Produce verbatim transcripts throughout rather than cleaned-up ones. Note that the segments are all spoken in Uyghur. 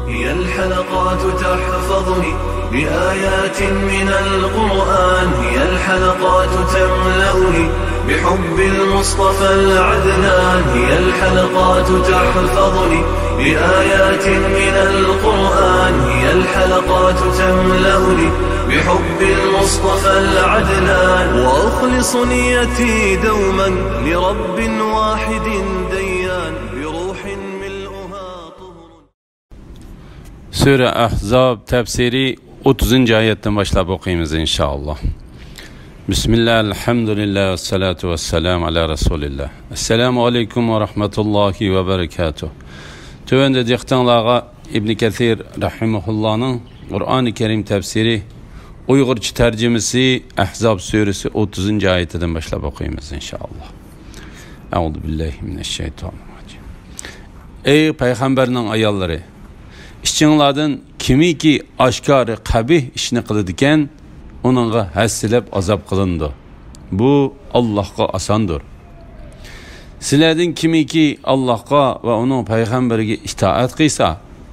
هي الحلقات تحفظني بآيات من القرآن، هي الحلقات تملأني بحب المصطفى العدنان، هي الحلقات تحفظني بآيات من القرآن، هي الحلقات تملأني بحب المصطفى العدنان، وأخلص نيتي دوما لرب واحد ديان، بروح ملؤها طهر. سۈرە ئەھزاب تەپسىرى ئوتتۇزىنچى ئايەتتىن باشلاپ ئوقۇيمىز، ئىنشائاللا. بىسمىللا، ئەلھەمدۇلىللا، ۋەسسالاتۇ ۋەسسالامۇ ئالا رەسۇلىللا. ئەسسالامۇ ئەلەيكۇم ۋە رەھمەتۇللاھى ۋە بەرىكاتۇھ. تۆۋەندە دىققىتىڭلارغا ئىبنى كەسىر رەھىمەھۇللانىڭ قۇرئانى كەرىم تەپسىرى ئۇيغۇرچە تەرجىمىسى ئەھزاب سۈرىسى ئوتتۇزىنچى ئايىتىدىن باشلاپ ئوقۇيمىز، ئىنشائاللا. ئەئۇزۇ بىللاھى مىنەششەيتانىر راجىم. ئەي پەيغەمبەرنىڭ ئاياللىرى! ئىچىڭلاردىن كىمكى ئاشكارا قەبىھ ئىشنى قىلىدىكەن، ئۇنىڭغا ھەسسىلەپ ئازاب قىلىنىدۇ. بۇ ئاللاھقا ئاساندۇر. سىلەردىن كىمكى ئاللاھقا ۋە ئۇنىڭ پەيغەمبىرىگە ئىتائەت قىلسا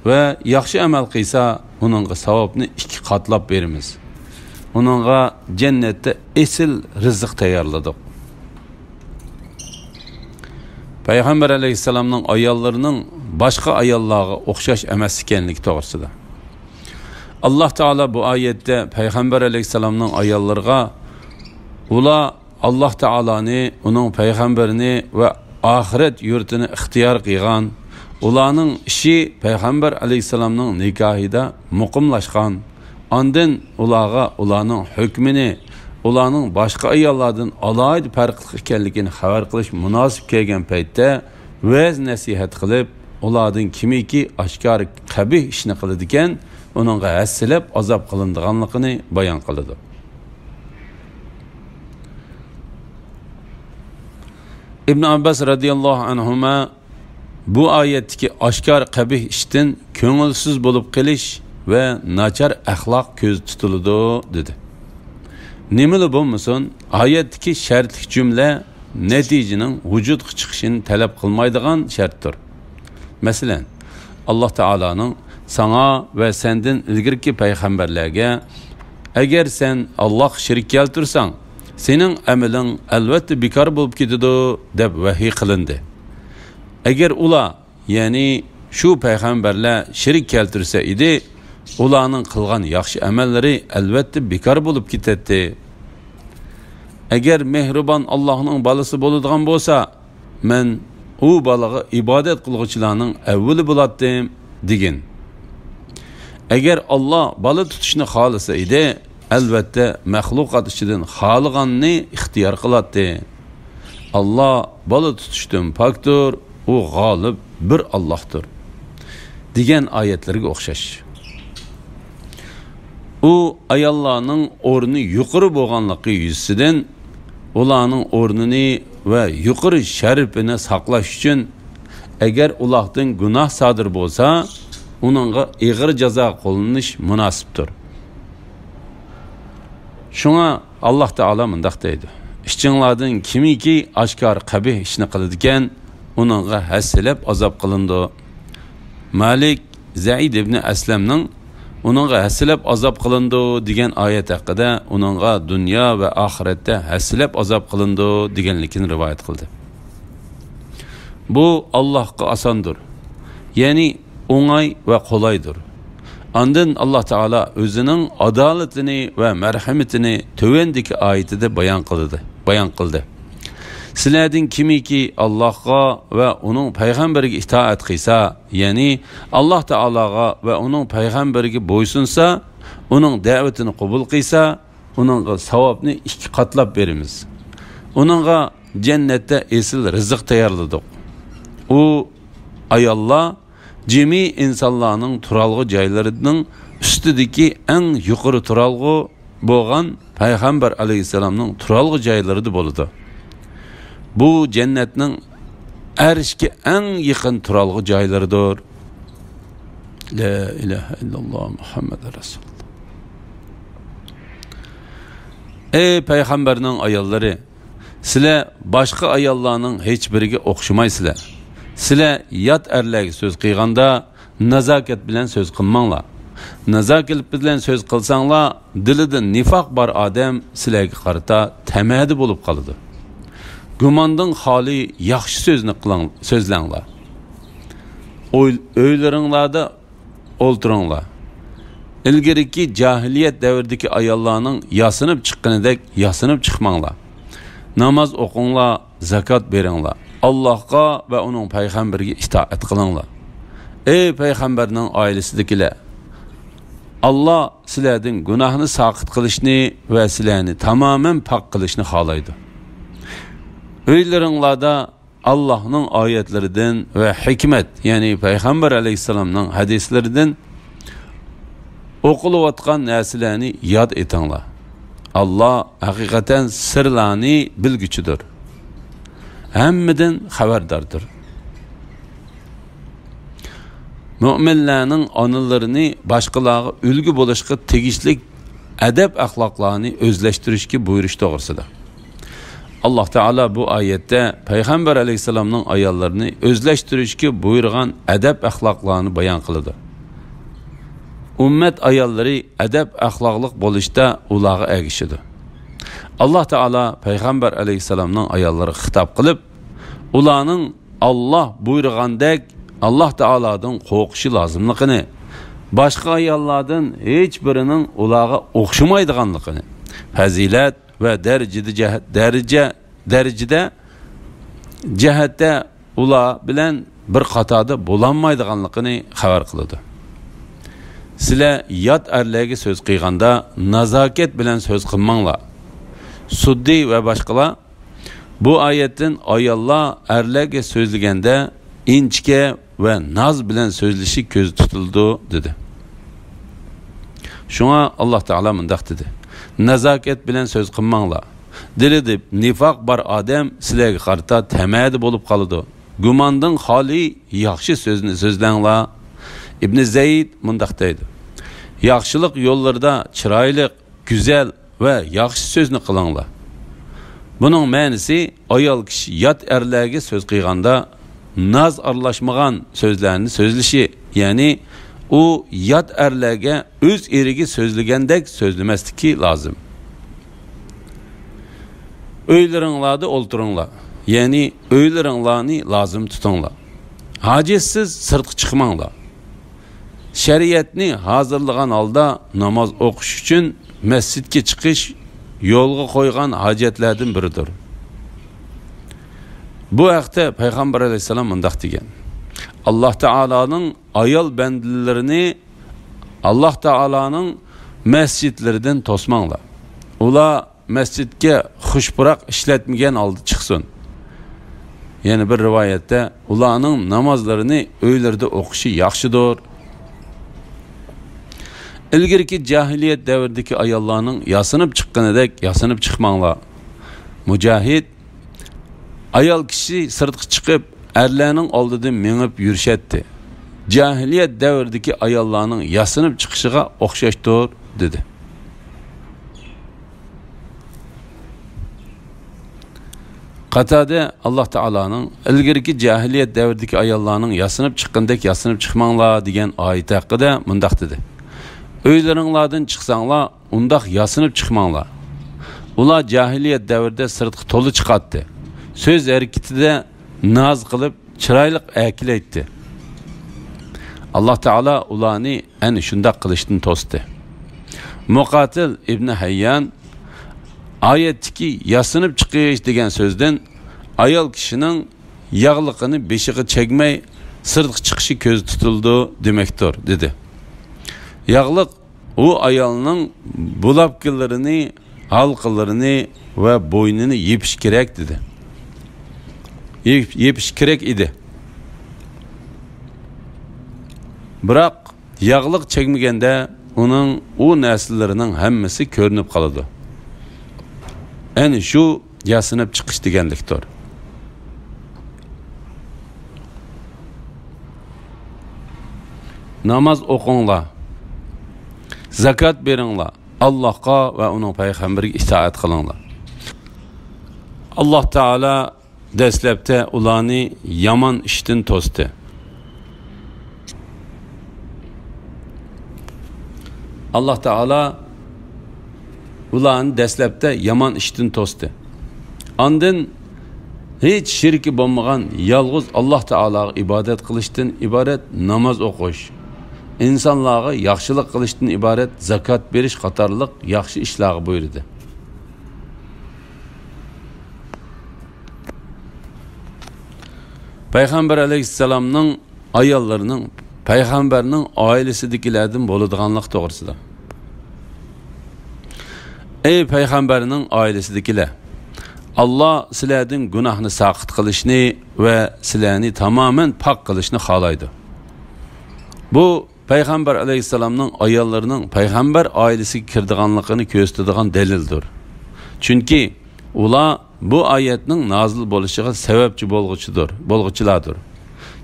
ۋە ياخشى ئەمەل قىلسا، ئۇنىڭغا ساۋابنى ئىككى قاتلاپ بېرىمىز. ئۇنىڭغا جەننەتتە ئېسىل رىزىق تەييارلىدۇق. پەيغەمبەر ئەلەيھىسسالامنىڭ ئاياللىرىنىڭ باشقا ئاياللارغا ئوخشاش ئەمەس ئىكەنلىكى توغرىسىدا. ئاللاھ تائالا بۇ ئايەتتە پەيغەمبەر ئەلەيھىسسالامنىڭ ئاياللىرىغا، ئۇلار ئاللاھ تائالانى، ئۇنىڭ پەيغەمبىرىنى ۋە ئاخىرەت يۇرتىنى ئىختىيار قىلغان، ئۇلارنىڭ ئىشى پەيغەمبەر ئەلەيھىسسالامنىڭ نىكاھىدا مۇقىملاشقان، ئاندىن ئۇلارغا ئۇلارنىڭ ھۆكمىنى، ئۇلارنىڭ باشقا ئاياللاردىن ئالاھىدە پەرقلىق ئىكەنلىكىنى خەۋەر قىلىش مۇناسىپ كەلگەن پەيتتە، ۋەز-نەسىھەت قىلىپ، ئۇلاردىن كىمكى ئاشكارا قەبىھ ئىشنى قىلىدىكەن، ئۇنىڭغا ھەسسىلەپ ئازاب قىلىنىدىغانلىقىنى بايان قىلىدۇ. ئىبن ئابباس رەزىياللاھۇ ئەنھۇما بۇ ئايەتتىكى ئاشكارا قەبىھ ئىشتىن كۆڭۈلسىز بولۇپ قېلىش ۋە ناچار ئەخلاق كۆزدە تۇتۇلىدۇ، دېدى. نېمىلا بولمىسۇن، ئايەتتىكى شەرتلىك جۈملە نەتىجىنىڭ ۋۇجۇدقا چىقىشىنى تەلەپ قىلمايدىغان شەرتتۇر. مەسىلەن، ئاللاھ تائالانىڭ ساڭا ۋە سەندىن ئىلگىرىكى پەيغەمبەرلەرگە، ئەگەر سەن ئاللاھقا شېرىك كەلتۈرسەڭ، سېنىڭ ئەمىلىڭ ئەلۋەتتە بىكار بولۇپ كېتىدۇ، دەپ ۋەھىي قىلىندى. ئەگەر ئۇلار، يەنى شۇ پەيغەمبەرلەر شېرىك كەلتۈرسە ئىدى، ئۇلارنىڭ قىلغان ياخشى ئەمەللىرى ئەلۋەتتە بىكار بولۇپ كېتەتتى. ئەگەر مېھرىبان ئاللاھنىڭ بالىسى بولىدىغان بولسا، مەن ئۇ بالىغا ئىبادەت قىلغۇچىلارنىڭ ئەۋۋىلى بولاتتىم، دېگىن. ئەگەر ئاللاھ بالا تۇتۇشنى خالىسا ئىدى، ئەلۋەتتە مەخلۇقات ئىچىدىن خالىغاننى ئىختىيار قىلاتتى. ئاللاھ بالا تۇتۇشتىن پاكتۇر، ئۇ غالىب بىر ئاللاھتۇر، دېگەن ئايەتلەرگە ئوخشاش. ئۇ ئاياللارنىڭ ئورنى يۇقىرى بولغانلىقى يۈزىسىدىن، ئۇلارنىڭ ئورنىنى ۋە يۇقىرى شەرىپىنى ساقلاش ئۈچۈن، ئەگەر ئۇلاقتىن گۇناھ سادىر بولسا، ئۇنىڭغا ئېغىر جازا قوللىنىش مۇناسىپتۇر. شۇڭا ئاللاھ تائالا مۇنداق دەيدۇ: ئىچىڭلاردىن كىمكى ئاشكارا قەبىھ ئىشنى قىلىدىكەن، ئۇنىڭغا ھەسسىلەپ ئازاب قىلىنىدۇ. مالىك زەيد ئىبنى ئەسلەمنىڭ ئۇنىڭغا ھەسسىلەپ ئازاب قىلىنىدۇ دېگەن ئايەت ھەققىدە ئۇنىڭغا دۇنيا ۋە ئاخىرەتتە ھەسسىلەپ ئازاب قىلىنىدۇ دېگەنلىكىنى رىۋايەت قىلدى. بۇ ئاللاھقا ئاساندۇر، يەنى ئوڭاي ۋە قولايدۇر. ئاندىن ئاللاھ تائالا ئۆزىنىڭ ئادالىتىنى ۋە مەرھىمىتىنى تۆۋەندىكى ئايىتىدە بايان قىلدى، بايان قىلدى. سىلەردىن كىمكى ئاللاھقا ۋە ئۇنىڭ پەيغەمبىرىگە ئىتائەت قىلسا، يەنى ئاللاھ تائالاغا ۋە ئۇنىڭ پەيغەمبىرىگە بويسۇنسا، ئۇنىڭ دەۋىتىنى قوبۇل قىلسا، ئۇنىڭغا ساۋابنى ئىككى قاتلاپ بېرىمىز. ئۇنىڭغا جەننەتتە ئېسىل رىزىق تەييارلىدۇق. ئۇ ئاياللار جىمى ئىنسانلارنىڭ تۇرالغۇ جايلىرىنىڭ ئۈستىدىكى ئەڭ يۇقىرى تۇرالغۇ بولغان پەيغەمبەر ئەلەيھىسسالامنىڭ تۇرالغۇ جايلىرىدا بولىدۇ. بۇ جەننەتنىڭ ئەرشكە ئەڭ يېقىن تۇرالغۇ جايلىرىدۇر. لا ئىلاھە ئىللاللا مۇھەممەد رەسۇلۇللا. ئەي پەيغەمبەرنىڭ ئاياللىرى! سىلەر باشقا ئاياللارنىڭ ھېچبىرىگە ئوخشىمايسىلەر. سىلەر يات ئەرلەرگە سۆز قىلغاندا، نازاكەت بىلەن سۆز قىلماڭلار. نازاكەت بىلەن سۆز قىلساڭلار، دىلىدا نىفاق بار ئادەم سىلەرگە قارىتا تەمەدە بولۇپ قالىدۇ. گۇماندىن خالىي ياخشى سۆزنى قىلىڭ، سۆزلەڭلار. ئۆي-، ئۆيلىرىڭلاردا ئولتۇرۇڭلار. ئىلگىرىكى جاھىلىيەت دەۋرىدىكى ئاياللارنىڭ ياسىنىپ چىققىنىدەك ياسىنىپ چىقماڭلار. ناماز ئوقۇڭلار، زاكات بېرىڭلار. ئاللاھقا ۋە ئۇنىڭ پەيغەمبىرىگە ئىتائەت قىلىڭلار. ئەي پەيغەمبەرنىڭ ئائىلىسىدىكىلەر! ئاللا سىلەردىن گۇناھنى ساقىت قىلىشنى ۋە سىلەرنى تامامەن پاك قىلىشنى خالايدۇ. ئۆيلىرىڭلاردا ئاللاھنىڭ ئايەتلىرىدىن ۋە ھېكمەت، يەنى پەيغەمبەر ئەلەيھىسسالامنىڭ ھەدىسلىرىدىن ئوقۇلۇۋاتقان نەرسىلەرنى ياد ئېتىڭلار. ئاللا ھەقىقەتەن سىرلارنى بىلگۈچىدۇر، ھەممىدىن خەۋەرداردۇر. مۆمىنلەرنىڭ ئانىلىرىنى باشقىلارغا ئۈلگە بولۇشقا تېگىشلىك ئەدەپ-ئەخلاقلارنى ئۆزلەشتۈرۈشكە بۇيرۇش توغرىسىدا. ئاللاھ تائالا بۇ ئايەتتە پەيغەمبەر ئەلەيھىسسالامنىڭ ئاياللىرىنى ئۆزلەشتۈرۈشكە بۇيرۇغان ئەدەپ-ئەخلاقلارنى بايان قىلىدۇ. ئۈممەت ئاياللىرى ئەدەپ-ئەخلاقلىق بولۇشتا ئۇلارغا ئەگىشىدۇ. ئاللاھ تائالا پەيغەمبەر ئەلەيھىسسالامنىڭ ئاياللىرىغا خىتاب قىلىپ، ئۇلارنىڭ ئاللاھ بۇيرۇغاندەك ئاللاھ تائالادىن قورقۇشى لازىملىقىنى، باشقا ئاياللاردىن ھېچ بىرىنىڭ ئۇلارغا ئوخشىمايدىغانلىقىنى، پەزىلەت ۋە دەرىجىدە جەھەت، دەرىجە، دەرىجىدە، جەھەتتە ئۇلار بىلەن بىر قاتاردا بولالمايدىغانلىقىنى خەۋەر قىلىدۇ. سىلەر يات ئەرلەرگە سۆز قىلغاندا نازاكەت بىلەن سۆز قىلماڭلار. سۇددى ۋە باشقىلار بۇ ئايەتتىن ئاياللار ئەرلەرگە سۆزلىگەندە ئىنچىكە ۋە ناز بىلەن سۆزلىشى كۆزدە تۇتۇلىدۇ، دېدى. شۇڭا ئاللاھ تائالا مۇنداق دېدى: نازاكەت بىلەن سۆز قىلماڭلار. دىلىدا نىفاق بار ئادەم سىلەرگە قارىتا تەمەدە بولۇپ قالىدۇ. گۇماندىن خالىي ياخشى سۆزنى سۆزلەڭلار. ئىبنى زەيد مۇنداق دەيدۇ: ياخشىلىق يوللىرىدا چىرايلىق، گۈزەل ۋە ياخشى سۆزنى قىلىڭلار. بۇنىڭ مەنىسى، ئايال كىشى يات ئەرلەرگە سۆز قىلغاندا ناز ئارىلاشمىغان سۆزلەرنى سۆزلىشى، يەنى ئۇ يات ئەرلەرگە ئۆز ئېرىگە سۆزلىگەندەك سۆزلىمەسلىكى لازىم. ئۆيلىرىڭلاردا ئولتۇرۇڭلار، يەنى ئۆيلىرىڭلارنى لازىم تۇتۇڭلار. ھاجەتسىز سىرتقا چىقماڭلار. شەرىئەتنى ھازىرلىغان ھالدا ناماز ئوقۇش ئۈچۈن مەسچىتكە چىقىش يولغا قويغان ھاجەتلەردىن بىرىدۇر. بۇ ھەقتە پەيغەمبەر ئەلەيھىسسالام مۇنداق دېگەن: ئاللاھ تائالانىڭ ئايال بەندىلىرىنى ئاللاھ تائالانىڭ مەسچىتلىرىدىن توسماڭلار. ئۇلار مەسچىتكە خۇش پۇراق ئىشلەتمىگەن ھالدا چىقسۇن. يەنە بىر رىۋايەتتە، ئۇلارنىڭ نامازلىرىنى ئۆيلىرىدە ئوقۇشى ياخشىدۇر. ئىلگىرىكى جاھىلىيەت دەۋرىدىكى ئاياللارنىڭ ياسىنىپ چىققىنىدەك ياسىنىپ چىقماڭلار. مۇجاھىد: ئايال كىشى سىرتقا چىقىپ، ئەرلەرنىڭ ئالدىدا مېڭىپ يۈرۈشەتتى. جاھىلىيەت دەۋرىدىكى ئاياللارنىڭ ياسىنىپ چىقىشىغا ئوخشاشتۇر، دېدى. قاتادە ئاللاھ تائالانىڭ ئىلگىرىكى جاھىلىيەت دەۋرىدىكى ئاياللارنىڭ ياسىنىپ چىققىنىدەك ياسىنىپ چىقماڭلار دېگەن ئايىتى ھەققىدە مۇنداق دېدى: ئۆيلىرىڭلاردىن چىقساڭلار، ئۇنداق ياسىنىپ چىقماڭلار. ئۇلار جاھىلىيەت دەۋرىدە سىرتقا تولا چىقاتتى. سۆز ھەرىكىتىدە ناز قىلىپ، چىرايلىق ئەركىلەيتتى. ئاللاھ تائالا ئۇلارنى ئەنە شۇنداق قىلىشتىن توستى. مۇقاتىل ئىبنى ھەييان ئايەتتىكى ياسىنىپ چىقىش دېگەن سۆزدىن ئايال كىشىنىڭ ياغلىقىنى بېشىغا چەگمەي سىرتقا چىقىشى كۆزدە تۇتۇلىدۇ دېمەكتۇر، دېدى. ياغلىق ئۇ ئايالنىڭ بۇلاپكىلىرىنى، ھالقىلىرىنى ۋە بوينىنى يېپىش كېرەك، دېدى. يېپ-، يېپىش كېرەك ئىدى. بىراق ياغلىق چەگمىگەندە ئۇنىڭ ئۇ نەرسىلىرىنىڭ ھەممىسى كۆرۈنۈپ قالىدۇ. ئەنە شۇ ياسىنىپ چىقىش دېگەنلىكتۇر. ناماز ئوقۇڭلار، زاكات بېرىڭلار، ئاللاھقا ۋە ئۇنىڭ پەيغەمبىرىگە ئىتائەت قىلىڭلار. ئاللاھ تائالا دەسلەپتە ئۇلارنى يامان ئىشتىن توستى. ئاللاھ تائالا ئۇلارنى دەسلەپتە يامان ئىشتىن توستى. ئاندىن ھېچ شېرىكى بولمىغان يالغۇز ئاللاھ تائالاغا ئىبادەت قىلىشتىن ئىبارەت ناماز ئوقۇش، ئىنسانلارغا ياخشىلىق قىلىشتىن ئىبارەت زاكات بېرىش قاتارلىق ياخشى ئىشلارغا بۇيرۇدى. پەيغەمبەر ئەلەيھىسسالامنىڭ ئاياللىرىنىڭ پەيغەمبەرنىڭ ئائىلىسىدىكىلەردىن بولىدىغانلىقى توغرىسىدا. ئەي پەيغەمبەرنىڭ ئائىلىسىدىكىلەر! ئاللاھ سىلەردىن گۇناھنى ساقىت قىلىشنى ۋە سىلەرنى تامامەن پاك قىلىشنى خالايدۇ. بۇ پەيغەمبەر ئەلەيھىسسالامنىڭ ئاياللىرىنىڭ پەيغەمبەر ئائىلىسىگە كىرىدىغانلىقىنى كۆرسىتىدىغان دەلىلدۇر. چۈنكى ئۇلار بۇ ئايەتنىڭ نازىل بولۇشىغا سەۋەبچى بولغۇچىدۇر، بولغۇچىلاردۇر.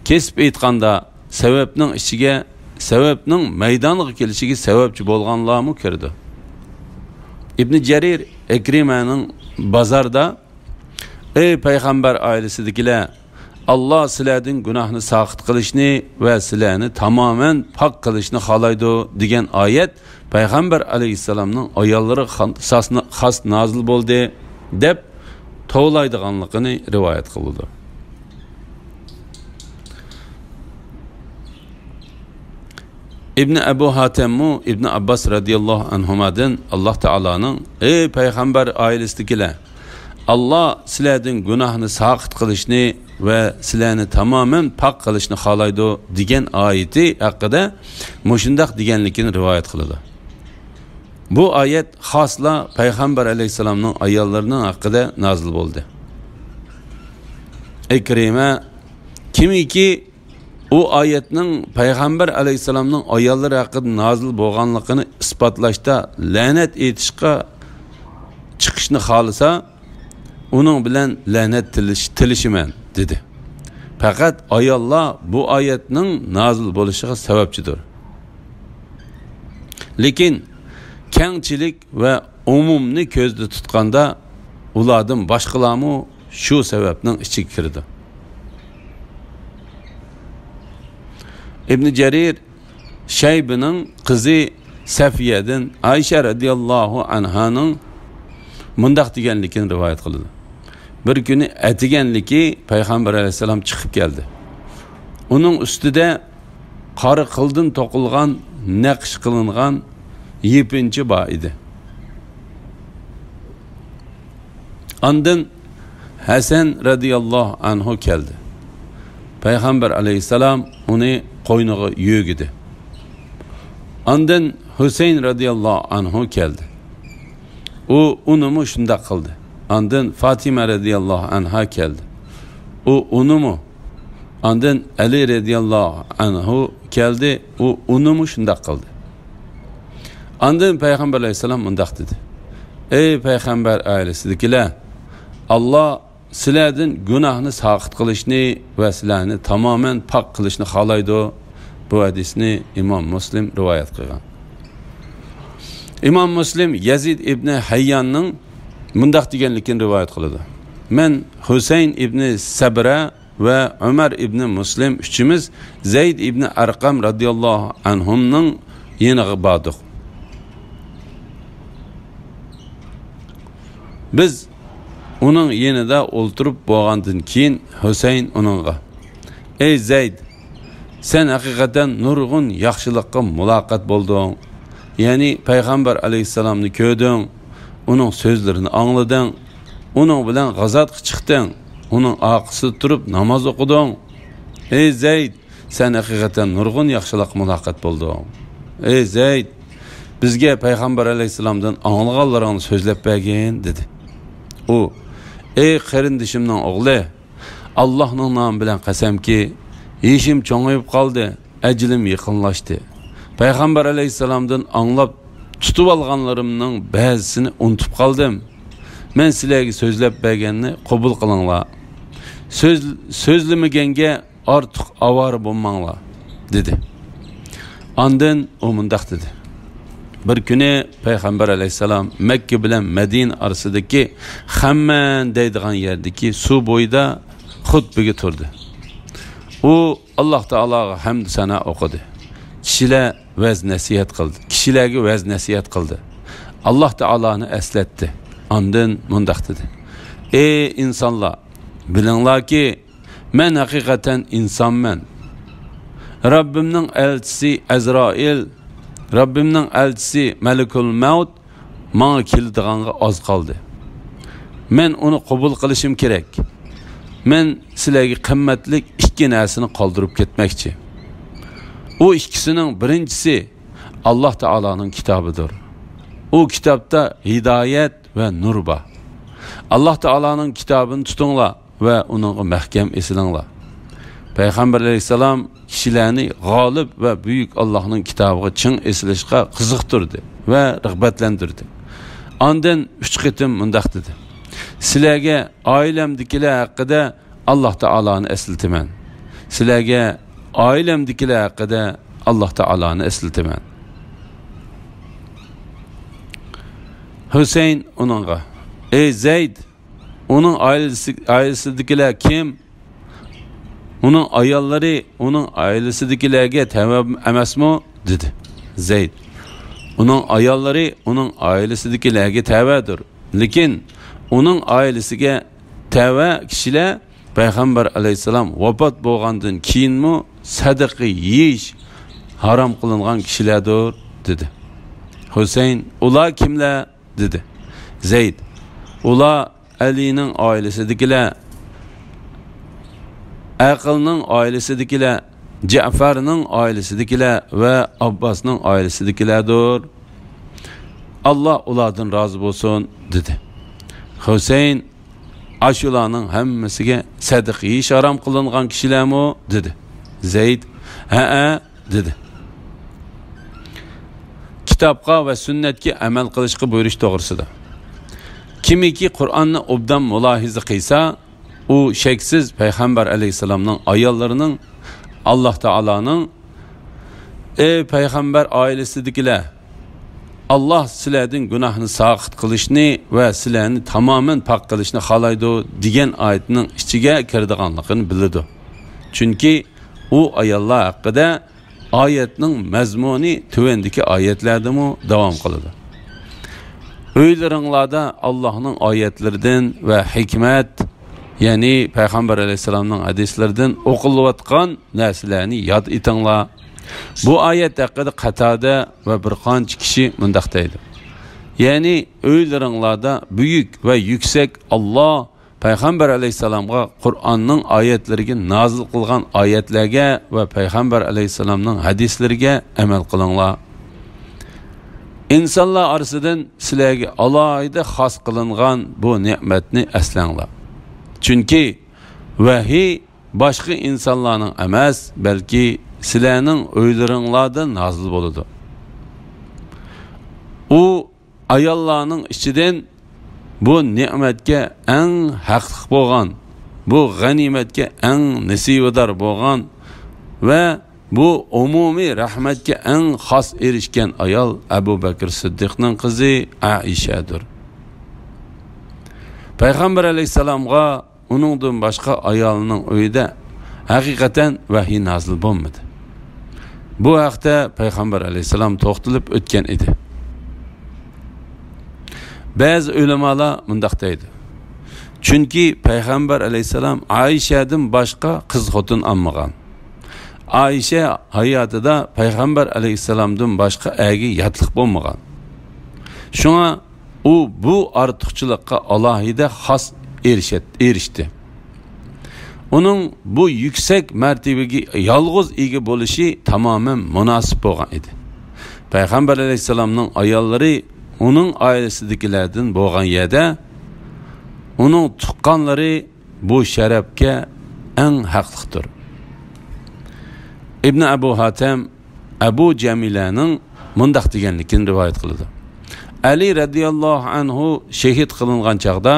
كېسىپ ئېيتقاندا، سەۋەبنىڭ ئىچىگە، سەۋەبنىڭ مەيدانغا كېلىشىگە سەۋەبچى بولغانلارمۇ كىرىدۇ. ئىبنى جەرىر ئىكرىمەنىڭ بازاردا، ئەي پەيغەمبەر ئائىلىسىدىكىلەر! ئاللاھ سىلەردىن گۇناھنى ساقىت قىلىشنى ۋە سىلەرنى تامامەن پاك قىلىشنى خالايدۇ، دېگەن ئايەت پەيغەمبەر ئەلەيھىسسالامنىڭ ئاياللىرىغا خان-، ساسنا-، خاس نازىل بولدى، دەپ توۋلايدىغانلىقىنى رىۋايەت قىلىدۇ. ئىبنى ئەبۇ ھاتەممۇ ئىبنى ئابباس رەزىياللاھۇ ئەنھۇمادىن، ئاللاھ تائالانىڭ، ئەي پەيغەمبەر ئائىلىسىدىكىلەر! ئاللاھ سىلەردىن گۇناھنى ساقىت قىلىشنى ۋە سىلەرنى تامامەن پاك قىلىشنى خالايدۇ، دېگەن ئايىتى ھەققىدە مۇشۇنداق دېگەنلىكىنى رىۋايەت قىلىدۇ. بۇ ئايەت خاسلا پەيغەمبەر ئەلەيھىسسالامنىڭ ئاياللىرىنىڭ ھەققىدە نازىل بولدى. ئىكرىمە، كىمكى ئۇ ئايەتنىڭ پەيغەمبەر ئەلەيھىسسالامنىڭ ئاياللىرى ھەققىدە نازىل بولغانلىقىنى ئىسپاتلاشتا لەنەت ئېيتىشقا چىقىشنى خالىسا، ئۇنىڭ بىلەن لەنەت تىلىش-، تىلىشىمەن، دېدى. پەقەت ئاياللار بۇ ئايەتنىڭ نازىل بولۇشىغا سەۋەبچىدۇر. لېكىن كەڭچىلىك ۋە ئومۇمنى كۆزدە تۇتقاندا، ئۇلاردىن باشقىلارمۇ شۇ سەۋەبنىڭ ئىچىگە كىرىدۇ. ئىبنى جەرىر شەيبىنىڭ قىزى سەفىيەدىن ئائىشە رەزىياللاھۇ ئەنھانىڭ مۇنداق دېگەنلىكىنى رىۋايەت قىلىدۇ. بىر كۈنى ئەتىگەنلىكى پەيغەمبەر ئەلەيھىسسالام چىقىپ كەلدى. ئۇنىڭ ئۈستىدە قارا قىلدىن توقۇلغان، نەقىش قىلىنغان يېپىنچا بار ئىدى. ئاندىن ھەسەن رەزىياللاھۇ ئەنھۇ كەلدى. پەيغەمبەر ئەلەيھىسسالام ئۇنى قوينىغا يۆگىدى. ئاندىن ھۈسەيىن رەزىياللاھۇ ئەنھۇ كەلدى. ئۇ، ئۇنىمۇ شۇنداق قىلدى. ئاندىن فاتىمە رەزىياللاھۇ ئەنھا كەلدى. ئۇ، ئۇنىمۇ. ئاندىن ئەلى رەزىياللاھۇ ئەنھۇ كەلدى. ئۇ، ئۇنىمۇ شۇنداق قىلدى. ئاندىن پەيغەمبەر ئەلەيھىسسالام مۇنداق دېدى: ئەي پەيغەمبەر ئائىلىسىدىكىلەر! ئاللاھ سىلەردىن گۇناھنى ساقىت قىلىشنى ۋە سىلەرنى تامامەن پاك قىلىشنى خالايدۇ. بۇ ھەدىسنى ئىمام مۇسلىم رىۋايەت قىلغان. ئىمام مۇسلىم يەزىد ئىبنى ھەيياننىڭ مۇنداق دېگەنلىكىنى رىۋايەت قىلىدۇ: مەن ھۈسەيىن ئىبنى سەبرە ۋە ئۆمەر ئىبنى مۇسلىم ئۈچىمىز زەيد ئىبنى ئەرقەم رەزىياللاھۇ ئەنھۇمنىڭ يېنىغا باردۇق. بىز ئۇنىڭ يېنىدا ئولتۇرۇپ بولغاندىن كېيىن، ھۈسەيىن ئۇنىڭغا: ئەي زەيد، سەن ھەقىقەتەن نۇرغۇن ياخشىلىققا مۇلاقات بولدۇڭ. يەنى پەيغەمبەر ئەلەيھىسسالامنى كۆردۈڭ، ئۇنىڭ سۆزلىرىنى ئاڭلىدىڭ، ئۇنىڭ بىلەن غازاتقا چىقتىڭ، ئۇنىڭ ئارقىسىدا تۇرۇپ ناماز ئوقۇدۇڭ. ئەي زەيد، سەن ھەقىقەتەن نۇرغۇن ياخشىلىققا مۇلاقات بولدۇڭ. ئەي زەيد، بىزگە پەيغەمبەر ئەلەيھىسسالامدىن ئاڭلىغانلىرىڭنى سۆزلەپ بەرگىن، دېدى. ئۇ: ئەي قېرىندىشىمنىڭ ئوغلى، ئاللاھنىڭ نامى بىلەن قەسەمكى، يېشىم چوڭىيىپ قالدى، ئەجىلىم يېقىنلاشتى. پەيغەمبەر ئەلەيھىسسالامدىن ئاڭلاپ تۇتۇۋالغانلىرىمنىڭ بەزىسىنى ئۇنتۇپ قالدىم. مەن سىلەرگە سۆزلەپ بەرگەننى قوبۇل قىلىڭلار. سۆز-، سۆزلىمىگەنگە ئارتۇق ئاۋارە بولماڭلار، دېدى. ئاندىن ئۇ مۇنداق دېدى: بىر كۈنى پەيغەمبەر ئەلەيھىسسالام مەككە بىلەن مەدىنە ئارىسىدىكى خەممەن دەيدىغان يەردىكى سۇ بويىدا خۇتبىگە تۇردى. ئۇ ئاللاھ تائالاغا ھەمدۇ سانا ئوقۇدى. كىشىلەر ۋەز نەسىھەت قىلدى. كىشىلەرگە ۋەز نەسىھەت قىلدى. ئاللاھ تائالانى ئەسلەتتى. ئاندىن مۇنداق دېدى: «ئەي ئىنسانلار، بىلىڭلاركى، مەن ھەقىقەتەن ئىنسانمەن. رەببىمنىڭ ئەلچىسى ئەزرائىل، رەببىمنىڭ ئەلچىسى مەلىكۇل مەۋت ماڭا كېلىدىغانغا ئاز قالدى. مەن ئۇنى قوبۇل قىلىشىم كېرەك. مەن سىلەرگە قىممەتلىك ئىككى نەرسىنى قالدۇرۇپ كەتمەكچى. ئۇ ئىككىسىنىڭ بىرىنچىسى ئاللاھ تائالانىڭ كىتابىدۇر. ئۇ كىتابتا ھىدايەت ۋە نۇر بار. ئاللاھ تائالانىڭ كىتابىنى تۇتۇڭلار ۋە ئۇنىڭغا مەھكەم ئېسىلىڭلار.» پەيغەمبەر ئەلەيھىسسالام كىشىلەرنى غالىب ۋە بۈيۈك ئاللاھنىڭ كىتابىغا چىڭ ئېسىلىشقا قىزىقتۇردى ۋە رىغبەتلەندۈردى. ئاندىن ئۈچ قېتىم مۇنداق دېدى: «سىلەرگە ئائىلەمدىكىلەر ھەققىدە ئاللاھ تائالانى ئەسلىتىمەن. سىلەرگە ئائىلەمدىكىلەر ھەققىدە ئاللاھ تائالانى ئەسلىتىمەن.» ھۈسەيىن ئۇنىڭغا: «ئەي زەيد، ئۇنىڭ ئائىلىسى، ئائىلىسىدىكىلەر كىم؟ ئۇنىڭ ئاياللىرى ئۇنىڭ ئائىلىسىدىكىلەرگە تەۋە ئەمەسمۇ؟» دېدى. زەيد: «ئۇنىڭ ئاياللىرى ئۇنىڭ ئائىلىسىدىكىلەرگە تەۋەدۇر. لېكىن ئۇنىڭ ئائىلىسىگە تەۋە كىشىلەر پەيغەمبەر ئەلەيھىسسالام ۋاپات بولغاندىن كېيىنمۇ سەدىقە يېيىش ھارام قىلىنغان كىشىلەردۇر» دېدى. ھۈسەيىن: «ئۇلار كىملەر؟» دېدى. زەيد: «ئۇلار ئەلىنىڭ ئائىلىسىدىكىلەر، ئەقىلنىڭ ئائىلىسىدىكىلەر، جەفەرنىڭ ئائىلىسىدىكىلەر ۋە ئابباسنىڭ ئائىلىسىدىكىلەردۇر. ئاللاھ ئۇلاردىن رازى بولسۇن» دېدى. ھۈسەيىن: «ئاشۇلارنىڭ ھەممىسىگە سەدىقە يېيىش ھارام قىلىنغان كىشىلەرمۇ؟» دېدى. زەيد: «ھەئە» دېدى. كىتابقا ۋە سۈننەتكە ئەمەل قىلىشقا بۇيرۇش توغرىسىدا. كىمكى قۇرئاننى ئوبدان مۇلاھىزە قىلسا، ئۇ شەكسىز پەيغەمبەر ئەلەيھىسسالامنىڭ ئاياللىرىنىڭ، ئاللاھ تائالانىڭ: «ئەي پەيغەمبەر ئائىلىسىدىكىلەر، ئاللاھ سىلەردىن گۇناھنى ساقىت قىلىشنى ۋە سىلەرنى تامامەن پاك قىلىشنى خالايدۇ» دېگەن ئايەتنىڭ ئىچىگە كىرىدىغانلىقىنى بىلىدۇ. چۈنكى ئۇ ئاياللار ھەققىدە ئايەتنىڭ مەزمۇنى تۆۋەندىكى ئايەتلەردىمۇ داۋام قىلىدۇ. ئۆيلىرىڭلاردا ئاللاھنىڭ ئايەتلىرىدىن ۋە ھېكمەت، يەنى پەيغەمبەر ئەلەيھىسسالامنىڭ ھەدىسلىرىدىن ئوقۇلۇۋاتقان نەرسىلەرنى ياد ئېتىڭلار. بۇ ئايەت ھەققىدە قاتادە ۋە بىر قانچە كىشى مۇنداق دەيدۇ. يەنى ئۆيلىرىڭلاردا بۈيۈك ۋە يۈكسەك ئاللاھ پەيغەمبەر ئەلەيھىسسالامغا قۇرئاننىڭ ئايەتلىرىگە نازىل قىلغان ئايەتلەرگە ۋە پەيغەمبەر ئەلەيھىسسالامنىڭ ھەدىسلىرىگە ئەمەل قىلىڭلار. ئىنسانلار ئارىسىدىن سىلەرگە ئالاھىدە خاس قىلىنغان بۇ نېمەتنى ئەسلەڭلار. چۈنكى ۋەھىي باشقا ئىنسانلارنىڭ ئەمەس، بەلكى سىلەرنىڭ ئۆيلىرىڭلاردا نازىل بولىدۇ. ئۇ ئاياللارنىڭ ئىچىدىن بۇ نېمەتكە ئەڭ ھەقلىق بولغان، بۇ غەنىيمەتكە ئەڭ نېسىۋىدار بولغان ۋە بۇ ئومۇمىي رەھمەتكە ئەڭ خاس ئېرىشكەن ئايال ئەبۇ بەكرى سىددىقنىڭ قىزى ئائىشەدۇر. پەيغەمبەر ئەلەيھىسسالامغا ئۇنىڭدىن باشقا ئايالىنىڭ ئۆيىدە ھەقىقەتەن ۋەھىي نازىل بولمىدى. بۇ ھەقتە پەيغەمبەر ئەلەيھىسسالام توختىلىپ ئۆتكەن ئىدى. بەزى ئۆلىمالار مۇنداق دەيدۇ: «چۈنكى پەيغەمبەر ئەلەيھىسسالام ئائىشەدىن باشقا قىز خوتۇن ئالمىغان. ئائىشە ھاياتىدا پەيغەمبەر ئەلەيھىسسالامدىن باشقا ئەرگە ياتلىق بولمىغان. شۇڭا ئۇ بۇ ئارتۇقچىلىققا ئالاھىدە خاس ئېرىشەت-، ئېرىشتى. ئۇنىڭ بۇ يۈكسەك مەرتىۋىگە يالغۇز ئىگە بولۇشى تامامەن مۇناسىپ بولغان ئىدى. پەيغەمبەر ئەلەيھىسسالامنىڭ ئاياللىرى ئۇنىڭ ئائىلىسىدىكىلەردىن بولغان يەردە، ئۇنىڭ تۇغقانلىرى بۇ شەرەپكە ئەڭ ھەقلىقتۇر.» ئىبنى ئەبۇ ھاتەم ئەبۇ جەمىلەنىڭ مۇنداق دېگەنلىكىنى رىۋايەت قىلىدۇ: ئەلى رەزىياللاھۇ ئەنھۇ شېھىت قىلىنغان چاغدا،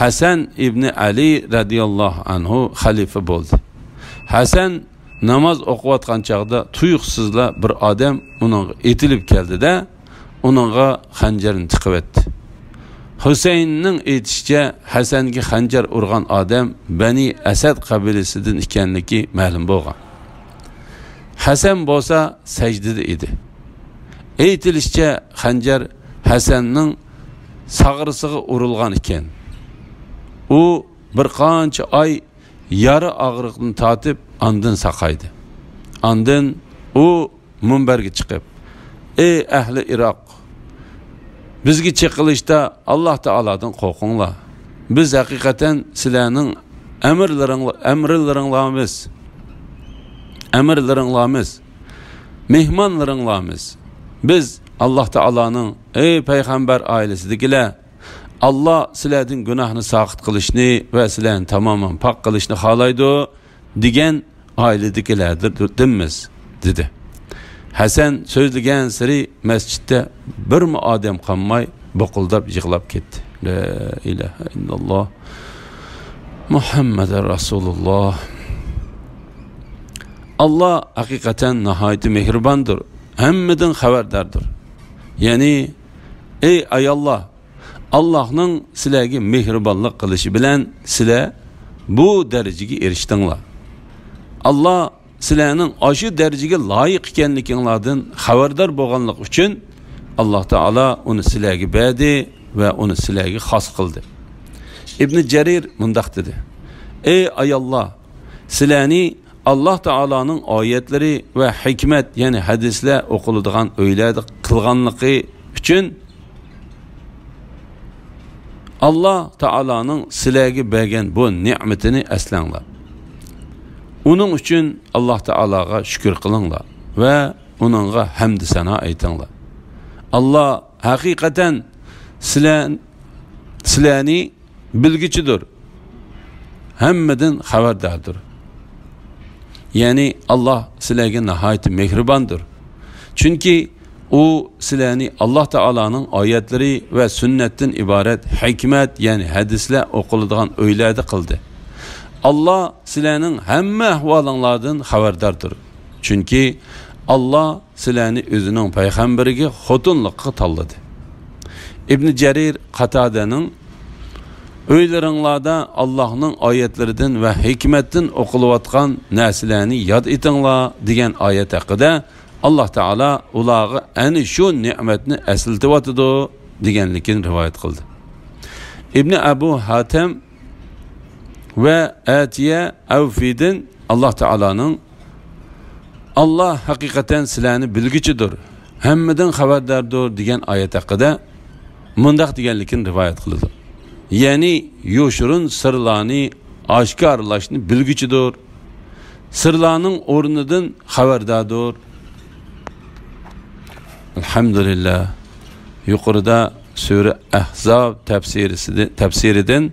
ھەسەن ئىبنى ئەلى رەزىياللاھۇ ئەنھۇ خەلىپە بولدى. ھەسەن ناماز ئوقۇۋاتقان چاغدا تۇيۇقسىزلا بىر ئادەم ئۇنىڭغا ئېتىلىپ كەلدى-دە، ئۇنىڭغا خەنجەرنى تىقىۋەتتى. ھۈسەيىننىڭ ئېيتىشىچە، ھەسەنگە خەنجەر ئۇرغان ئادەم بەنى ئەسەد قەبىلىسىدىن ئىكەنلىكى مەلۇم بولغان. ھەسەن بولسا سەجدىدە ئىدى. ئېيتىلىشىچە، خەنجەر ھەسەننىڭ ساغرىسىغا ئۇرۇلغان ئىكەن. ئۇ بىر قانچە ئاي يارا ئاغرىقنى تارتىپ، ئاندىن ساقايدى. ئاندىن ئۇ مۇنبەرگە چىقىپ، «ئەي ئەھلى ئىراق، بىزگە چېقىلىشتا ئاللاھ تائالادىن قورقۇڭلار. بىز ھەقىقەتەن سىلەرنىڭ ئەمىرلىرىڭلا-، ئەمىرلىرىڭلارمىز، ئەمىرلىرىڭلارمىز، مېھمانلىرىڭلارمىز. بىز ئاللاھ تائالانىڭ، ئەي پەيغەمبەر ئائىلىسىدىكىلەر، ئاللاھ سىلەردىن گۇناھنى ساقىت قىلىشنى ۋە سىلەرنى تامامەن پاك قىلىشنى خالايدۇ دېگەن ئائىلىدىكىلەردىنمىز» دېدى. ھەسەن سۆزلىگەنسېرى مەسچىتتە بىرمۇ ئادەم قالماي بۇقۇلداپ يىغلاپ كەتتى. لا ئىلاھە ئىللاللاھ، مۇھەممەدۇر رەسۇلۇللاھ. ئاللاھ ھەقىقەتەن ناھايىتى مېھرىباندۇر، ھەممىدىن خەۋەرداردۇر. يەنى، ئەي ئاياللار، ئاللاھنىڭ سىلەرگە مېھرىبانلىق قىلىشى بىلەن سىلەر بۇ دەرىجىگە ئېرىشتىڭلار. ئاللاھ سىلەرنىڭ ئاشۇ دەرىجىگە لايىق ئىكەنلىكىڭلاردىن خەۋەردار بولغانلىقى ئۈچۈن، ئاللاھ تائالا ئۇنى سىلەرگە بەردى ۋە ئۇنى سىلەرگە خاس قىلدى. ئىبنى جەرىر مۇنداق دېدى: «ئەي ئاياللار، سىلەرنى ئاللاھ تائالانىڭ ئايەتلىرى ۋە ھېكمەت، يەنى ھەدىسلەر ئوقۇلىدىغان ئۆيلەردە قىلغانلىقى ئۈچۈن، ئاللاھ تائالانىڭ سىلەرگە بەرگەن بۇ نېمىتىنى ئەسلەڭلار. ئۇنىڭ ئۈچۈن ئاللاھ تائالاغا شۈكۈر قىلىڭلار ۋە ئۇنىڭغا ھەمدۇ سانا ئېيتىڭلار. ئاللاھ ھەقىقەتەن سىلە-، سىلەرنى بىلگۈچىدۇر، ھەممىدىن خەۋەرداردۇر.» يەنى ئاللاھ سىلەرگە ناھايىتى مېھرىباندۇر. چۈنكى ئۇ سىلەرنى ئاللاھ تائالانىڭ ئايەتلىرى ۋە سۈننەتتىن ئىبارەت ھېكمەت، يەنى ھەدىسلەر ئوقۇلىدىغان ئۆيلەردە قىلدى. ئاللاھ سىلەرنىڭ ھەممە ئەھۋالىڭلاردىن خەۋەرداردۇر. چۈنكى ئاللاھ سىلەرنى ئۆزىنىڭ پەيغەمبىرىگە خوتۇنلۇققا تاللىدى. ئىبنى جەرىر قاتادەنىڭ «ئۆيلىرىڭلاردا ئاللاھنىڭ ئايەتلىرىدىن ۋە ھېكمەتتىن ئوقۇلۇۋاتقان نەرسىلەرنى ياد ئېتىڭلار» دېگەن ئايەت ھەققىدە، ئاللاھ تائالا ئۇلارغا ئەنە شۇ نېمەتنى ئەسلىتىۋاتىدۇ دېگەنلىكىنى رىۋايەت قىلدى. ئىبنى ئەبۇ ھاتەم ۋە ئەتىيە ئەۋفىدىن ئاللاھ تائالانىڭ «ئاللاھ ھەقىقەتەن سىلەرنى بىلگۈچىدۇر، ھەممىدىن خەۋەرداردۇر» دېگەن ئايەت ھەققىدە مۇنداق دېگەنلىكىنى رىۋايەت قىلىدۇ. يەنى يوشۇرۇن سىرلارنى ئاشكارىلاشنى بىلگۈچىدۇر، سىرلارنىڭ ئورنىدىن خەۋەرداردۇر. ئەلھەمدۇلىللاھ. يۇقىرىدا سۈرە ئەھزاب تەپسىرىسىدە-، تەپسىرىدىن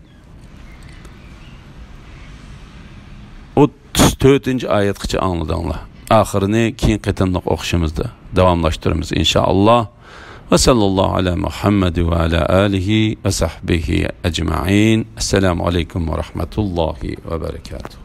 ئوتتۇز تۆتىنچى ئايەتكىچە ئاڭلىدىڭلار. ئاخىرىنى كېيىن قېتىملىق ئوقۇشىمىزدا داۋاملاشتۇرىمىز، ئىنشائاللاھ. ۋە سەللەللاھۇ ئەلا مۇھەممەد ۋە ئەلا ئالىھى ۋە سەھبىھى ئەجمەئىن. ئەسسالامۇ ئەلەيكۇم ۋە رەھمەتۇللاھى ۋە بەرەكاتۇھ.